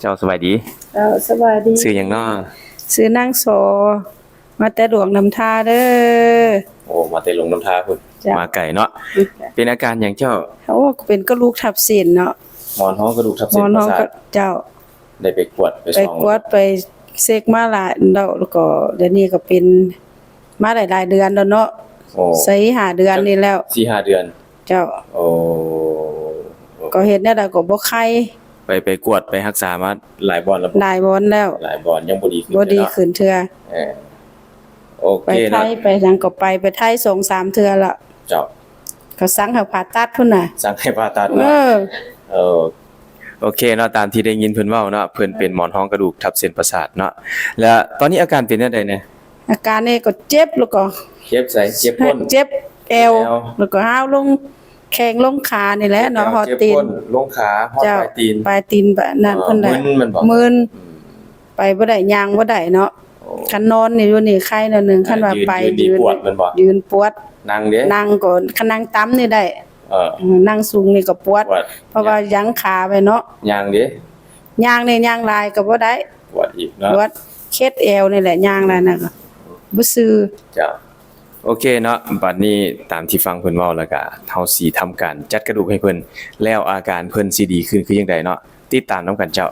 ເຈົ້າ ສະບາຍດີ. ເຈົ້າ ສະບາຍດີ. ຊື່ຫຍັງເນາະ? ຊື່ນາງສໍ ມາແຕ່ຫຼວງນ້ຳທາເດີ. ໂອ້ ມາແຕ່ຫຼວງນ້ຳທາພຸ້ນ. ເຈົ້າ ມາໄກເນາະ. ເປັນອາການຫຍັງເຈົ້າ? ໂອ້ ເປັນກະດູກທັບເສັ້ນເນາະ. ໝອນຮອງກະດູກທັບເສັ້ນປະສາດ. ເຈົ້າ ໄດ້ໄປກວດໄປສ່ອງ ໄປກວດໄປເຊັກມາຫຼາຍແລ້ວ ແລ້ວກໍດຽວນີ້ກໍເປັນມາຫຼາຍໆເດືອນແລ້ວເນາະ. ໂອ້ ສີ່ຫ້າເດືອນນີ້ແລ້ວ. ສີ່ຫ້າເດືອນ. ເຈົ້າ. ໂອ້ ກໍເຮັດແນວໃດກໍບໍ່ໄຄ. ໄປ ໄປກວດໄປຮັກສາມາຫຼາຍບ່ອນແລ້ວບໍ່? ຫຼາຍບ່ອນແລ້ວ. ຫຼາຍບ່ອນ ຍັງບໍ່ດີຂຶ້ນ. ບໍ່ດີຂຶ້ນເທື່ອ. ເອີ ໂອເຄເນາະ. ໄປໄທໄປຫຍັງກໍໄປ ໄປໄທສອງສາມເທື່ອລະ. ເຈົ້າ. ເຂົາສັ່ງໃຫ້ຜ່າຕັດພຸ້ນນະ. ສັ່ງໃຫ້ຜ່າຕັດເນາະ. ເອີ ເອີ ໂອເຄເນາະ ຕາມທີ່ໄດ້ຍິນເພິ່ນເວົ້າເນາະ ເພິ່ນເປັນໝອນຮອງກະດູກທັບເສັ້ນປະສາດເນາະ. ແລ້ວຕອນນີ້ອາການເປັນແນວໃດແດ່? ອາການນີ້ກໍເຈັບ ແລ້ວກໍ ເຈັບໃສ? ເຈັບກົ້ນ ເຈັບແອວ ແອວ ແລ້ວກໍຮ້າວລົງແຂ້ງລົງຂານີ້ແຫຼະເນາະ. ເຈັບແອວ ຮອດຕີນ ເຈັບກົ້ນ ລົງຂາ ຮອດ ເຈົ້າ ປາຍຕີນ. ປາຍຕີນ ບະ ນັ້ນ ເອີ ເພິ່ນແຫຼະ ມຶນແມ່ນບໍ່? ມຶນ. ອືມ ໄປບໍ່ໄດ້ ຍ່າງບໍ່ໄດ້ເນາະ. ໂອ້ ຄັນນອນນີ້ຢູ່ນີ້ໄຄໜ້ອຍໜຶ່ງ. ເອີ ຄັນວ່າໄປ ຢືນ ຢືນນີ້ ຢືນ ປວດແມ່ນບໍ່? ຢືນປວດ. ນັ່ງເດ້? ນັ່ງກໍ ຄັນນັ່ງຕ່ຳນີ້ໄດ້. ເອີ ເອີ ນັ່ງສູງນີ້ກໍປວດ ປວດ ເພາະວ່າຢັງຂາໄວ້ເນາະ. ຍ່າງເດ້? ຍ່າງນີ້ຍ່າງຫຼາຍກໍບໍ່ໄດ້. ປວດອີກເນາະ. ປວດ ເຄັດແອວນີ້ແຫຼະ ຍ່າງຫຼາຍນະກໍບໍ່ຊື່. ເຈົ້າ. ໂອເຄເນາະ ບັດນີ້ຕາມທີ່ຟັງເພິ່ນເວົ້າແລ້ວກະ ເຮົາຊິທຳການຈັດກະດູກໃຫ້ເພິ່ນ ແລ້ວອາການເພິ່ນຊິດີຂຶ້ນຄືຈັ່ງໃດເນາະ. ຕິດຕາມນຳກັນເຈົ້າ.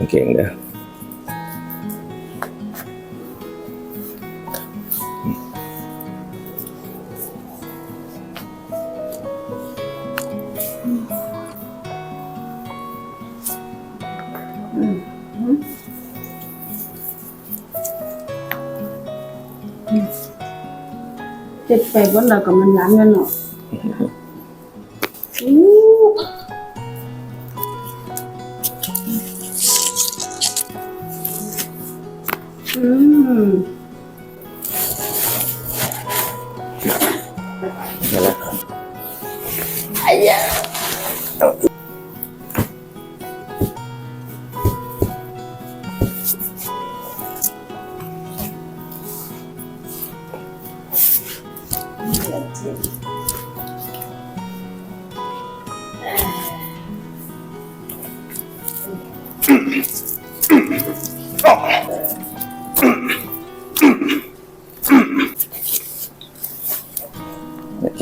ເກັ່ງເດີ. ເຮັດໄປເບິດແລ້ວກໍມັນຫຼັງແລ້ວເນາະ. ອືມ ນັ້ນແຫຼະ ໄອ້ຢາ. ໂອເຄ.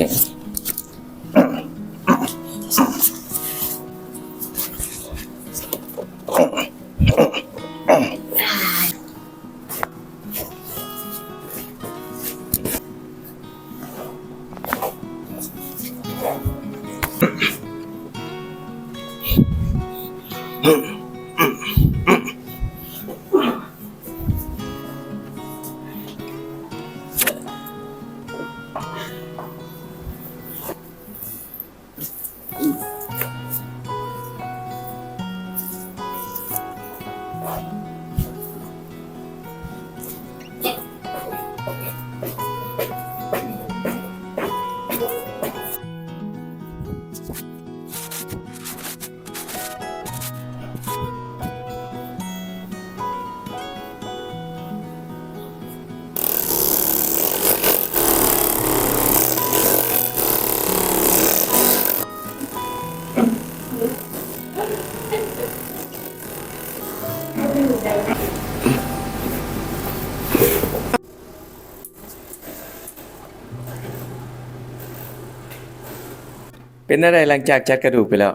ເປັນແນວໃດຫຼັງຈາກຈັດກະດູກໄປແລ້ວ?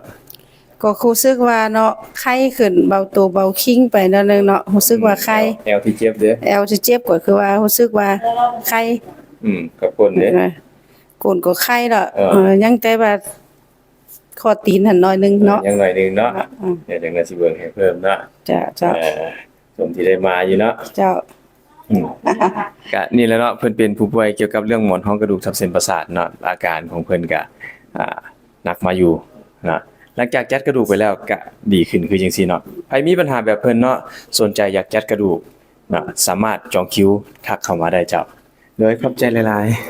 ກໍຮູ້ສຶກວ່າເນາະ ໄຄຂຶ້ນ ເບົາໂຕເບົາຄີງໄປໜ້ອຍໜຶ່ງເນາະ ຮູ້ສຶກວ່າໄຄ. ອືມ ແອວ ແອວທີ່ເຈັບເດ້? ແອວທີ່ເຈັບກໍຄືວ່າຮູ້ສຶກວ່າໄຄ. ອືມ ກັບກົ້ນເດ້? ກົ້ນກໍໄຄແລ້ວ. ເອີ ເອີ ຍັງແຕ່ວ່າຂໍ້ຕີນຫັ້ນໜ້ອຍໜຶ່ງເນາະ. ເອີ ຍັງໜ້ອຍໜຶ່ງເນາະ. ອືມ ດຽວຈັ່ງໃດຊິເບິ່ງໃຫ້ເພີ່ມເນາະ. ເຈົ້າ ເຈົ້າ. ເອີ ສົມທີ່ໄດ້ມາຢູ່ເນາະ. ເຈົ້າ. ອືມ ກະນີ້ແຫຼະເນາະ ເພິ່ນເປັນຜູ້ປ່ວຍກ່ຽວກັບເລື່ອງໝອນຮອງກະດູກທັບເສັ້ນປະສາດເນາະ ອາການຂອງເພິ່ນກະ ອ່າ ໜັກມາຢູ່ເນາະ. ຫຼັງຈາກຈັດກະດູກໄປແລ້ວກະດີຂຶ້ນຄືຈັ່ງຊີ້ເນາະ. ໃຜມີບັນຫາແບບເພິ່ນເນາະ ສົນໃຈຢາກຈັດກະດູກເນາະ ສາມາດຈອງຄິວທັກເຂົ້າມາໄດ້ເຈົ້າ. ໂດຍ ຂອບໃຈຫຼາຍໆ.